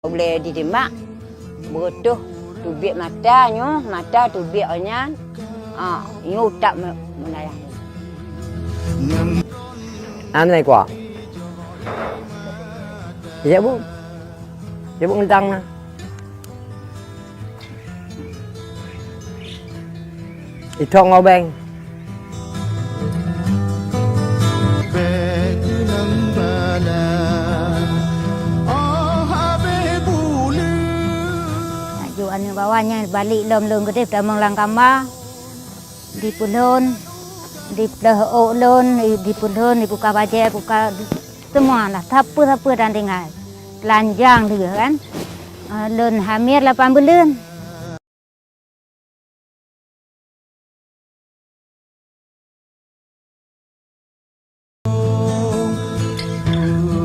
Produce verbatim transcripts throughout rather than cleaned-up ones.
Ulée ditimbak, beureutoh teubiet mata nyoe, mata teubiet awaknyan, ah, nyoe utak me-, meunayah. Anai kuah. Ya, Bu. Ya, Bu, ngentang na. Itong obeng. Laju aneuk bawa nyan balik lom lôn keudeh tamong lam kama. Dipeulhon, dipeulhon ôk lôn, dipeulhon, dibuka bajée, buka semualah, sapeue-sapeue dan tinggai. Telanjang lheueh kan. Ah, lôn hamil lapan buleuen.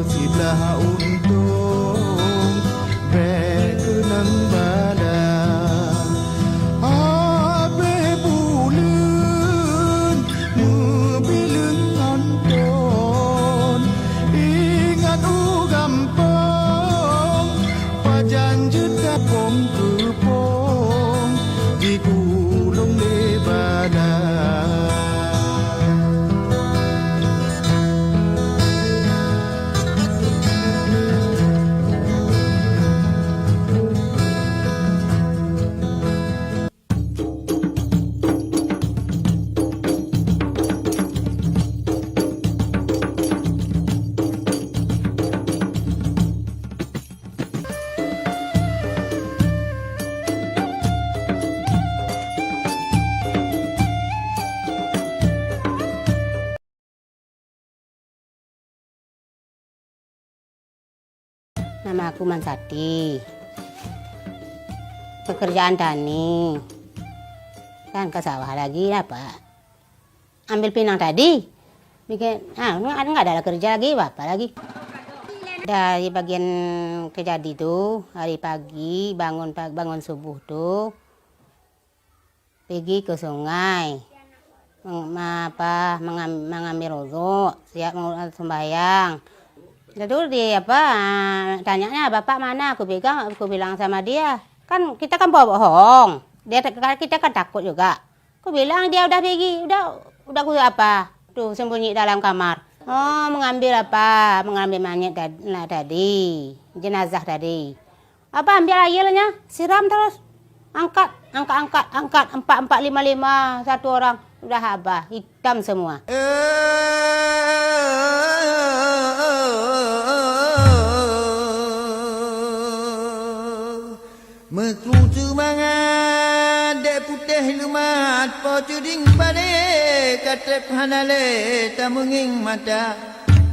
Siblah untông bèk keunong bala, habéh buleuen meubileung ngon thon. Ingat u gampông, pajan jeuet tapông keupông, jigulong lé bala. Nama aku Mansati. Pekerjaan tani. Kan ke sawah lagi lah, Pak. Ambil pinang tadi. Bikin, ah, enggak ada kerja lagi, apa lagi. Dari bagian kejadi tu, hari pagi bangun pag-, bangun subuh tu, pigi ke sungai, meng-, ma-, apa, mengam-, mengambil uduk, siap mau sembahyang. Lalu di apa, ah, tanyanya, "Bapak mana?" Aku bilang, aku bilang sama dia. Kan kita kan bohong. Dia, kita kan takut juga. Aku bilang dia udah pigi, udah, udah ku apa? Tu sembunyi dalam kamar. Oh, mengambil apa? Mengambil mayat tad-, lah tadi, jenazah tadi. Apa ambil airnya, siram terus. Angkat, angkat, angkat, angkat. Empat, empat, lima, lima. Satu orang. Udah habah. Hitam semua. Meukucue mangat dek putéh leumat, po cuding padé ka treb hana lé tameungieng mata.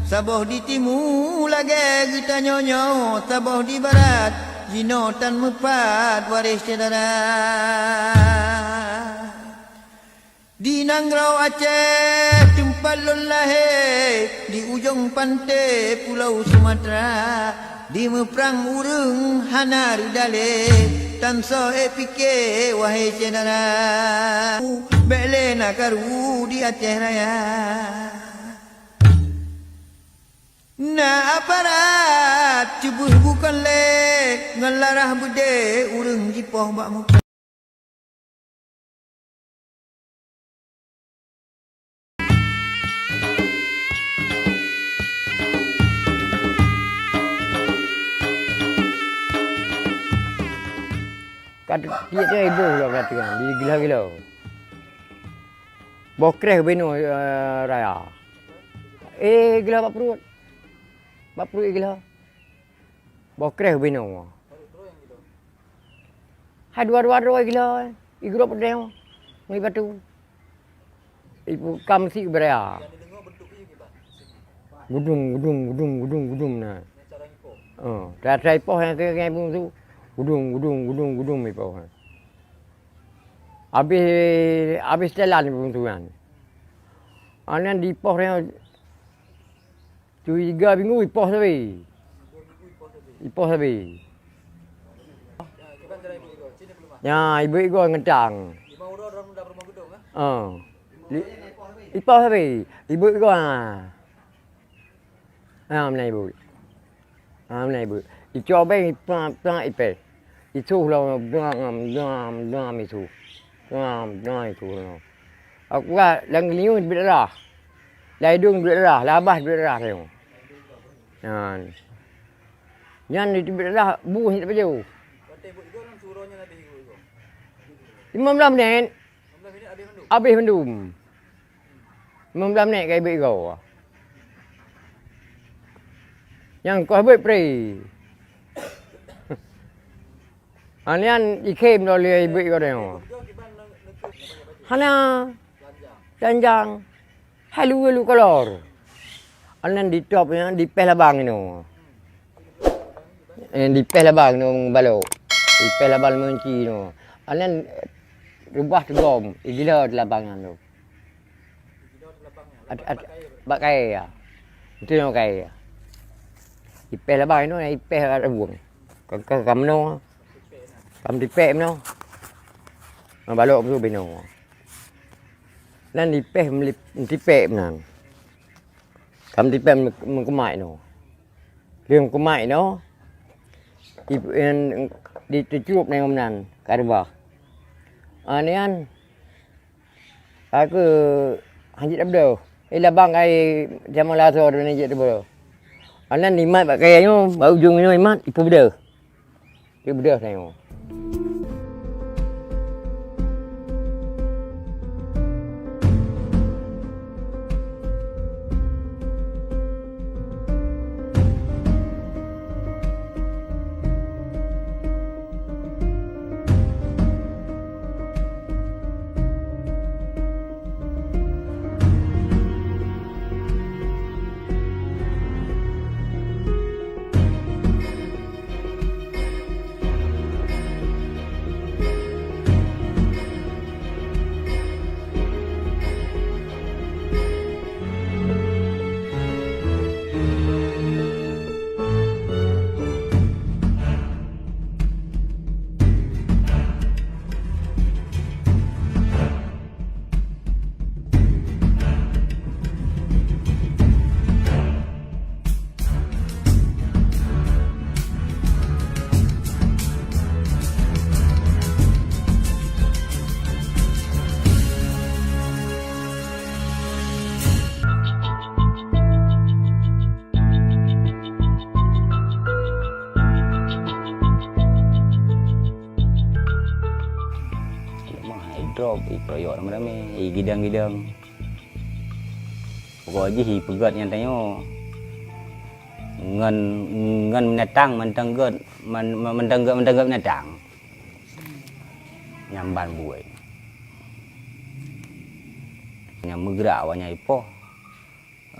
Saboh di timu lagée geutanyoe nyoe, saboh di barat jinoe tan meupat waréh syedara. Di nanggroe Aceh teumpat lôn lahé, di ujong panté pulo Sumatra, di meuprang ureuëng hana reuda lé, tan soe ék pike wahé syedara. Bék lé na karu di Aceh Raya. Na aparat ceubeuh bukon lé, ngon larah beudé ureuëng jipoh bak muka. Ka tiep-tiep iboh lom lateueng, digila-gila. Boh kreh binoe, eh, raya. Eh, gila bak pruet. Bak pruet gila. Boh kreh binoe. Hai dua-dua droe gila, igrop deng ngon batu. Ipu kam si beraya. Gudung, gudung, gudung, gudung, gudung na. Oh, dah, dah ipoh nyang keu ngai bungsu. Gudung, gudung, gudung, gudung ipoh. Habis, habis telan bungsu nyan. Anan dipoh nyang Tiga minggu ipoh sabe. Ipoh sabe. Nya, ibu igoe ngentang. Ah. Li-, ipoh sabe. Ibu igoe, ah. Ah, meunan ibu. Ah, meunan ibu. Icok beng, iplang, plang, ipèh. Isuh lom, dam, dam, dam isuh. Dam, dam isuh lom. Aku rasa lam geulinyueng teubiet darah. Lam idong teubiet darah, lam babah teubiet darah tanyoe. Nyan. Nyan di teubiet darah, buih nyan tapajoh. Limong blaih minèt. Abéh mandum. Limong blaih minèt ka ibeuet igoe. Nyang ka beuet pré. Nyan ikhém lom lé ibeuet igoe nyoe. Hana. Janjang. Hai lu, lu kolor. Anan ditop nyan, dipèh labang inoe. Eh, dipèh labang inoe balok. Dipèh labang meunci inoe. Anan, eh, reubah teugom, igila di labang nyan tu. At-, at-, bak kayèe, ya. Itu nyang kayèe, ya. Dipèh labang inoe, dipèh kat bueng. Ka, ka, ka meunoe. Ka meutipèk meunoe. Balok meusu binoe. Nan dipèh meulip-, meutipèk meunan. Ka meutipèk meu-, meukeumat inoe. Lheueh meukeumat inoe, ip-, en, di teucurup nanggroe meunan, ka reubah. Ah, nyan, aku hanjeuet tabdeuh. Eh, labang kai jameun lasoe tu ni jeuet tabdeuh. Ah, nan imat bak kayèe nyoe, bak ujong nyoe imat, ipeubdeuh. Ipeubdeuh tanyoe. Lemah, idrop, ikeroyok ramé-ramé, igidang-gidang. Pokok jih ipeugét nyan tanyoe ngon, ngon binatang, mantong gét, man-, man-, mantong gét, mantong gét binatang. Nyan ban buet. Nyang meugrak awak nyan ipoh.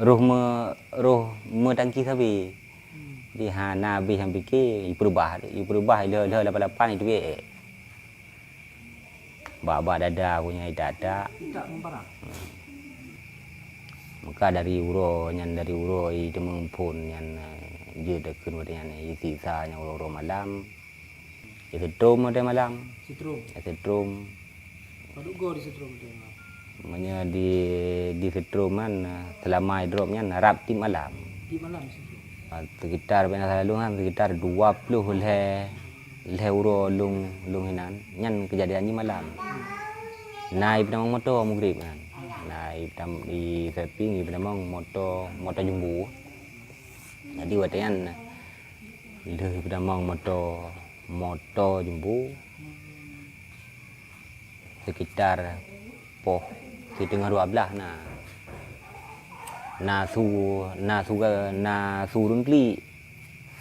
Roh me-, roh meutangki sabe. Di hana habéh nyang pike, ipeurubah, ipeurubah ilheueh-lheueh lapan-lapan iteubiet. Bak-bak dada ku nyan itak-tak. Meuka dari uroe nyan, dari uroe i teumeung phon nyan, eh, jeuet takheun watèe nyan, eh, isiksa nyan uroe-uroe malam. Isetrom watèe malam. Setrom. Isetrom. Padub goe disetrom watèe malam? Meunyoe di, disetrom kan, eh, seulama idrop nyan rab tiep malam. Tiep malam disetrom? Ah, sekitar bak na salah lôn kan, sekitar dua ploh lhèe, lhèe uroe lôn, lôn hinan. Nyan keujadian jih malam. Na ipeutamong moto meugrib kan. Na ipeutam-, i samping ipeutamong moto, moto jumbo. Jadi watèe nyan, lheueh ipeutamong moto, moto jumbo, sekitar poh siteungoh dua blaih na. Na su, na su, na su ureueng klik.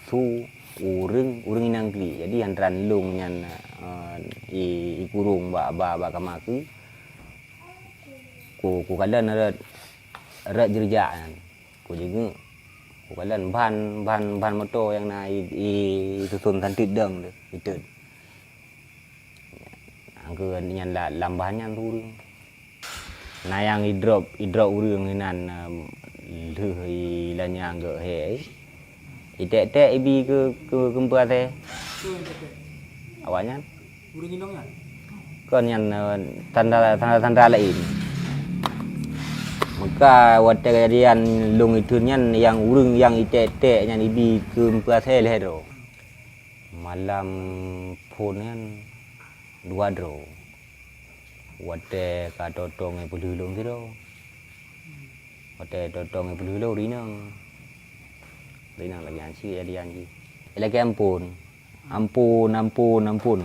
Su ureueng, ureueng inong klik. Jadi, antara lôn nyan, eh, i, ikurong bak, bak, bak kama keuh. Ku, kukalon rot, rot jeurijak nyan. Kujeungeuk. Kukalon ban, ban, ban moto nyang na i, i, isuson santit dong tu, itot. Angkeu nyan la-, lam ban nyan ureueng. Na nyang idrop, idrop ureueng inan, em, lheueh i lanyang geuh he. Itek-tek ibi keu, keu, keu meupeue asèe. Awaknyan? Ureueng inong nyan? Kon nyan, eh, sandara, sandara, sandara laén. Meuka watèe keujadian lôn itheun nyan, nyang ureueng nyang itek-tek nyan ibi keu meupeue asèe lhèe droe. Malam phôn nyan dua droe. Watèe ka toto ngon peuleueh lôn sidroe. Watèe toto ngon peuleueh lôn rinong. Rinong lagèe nyan cit kejadian jih. Ilakèe ampôn. Ampôn, ampôn, ampôn.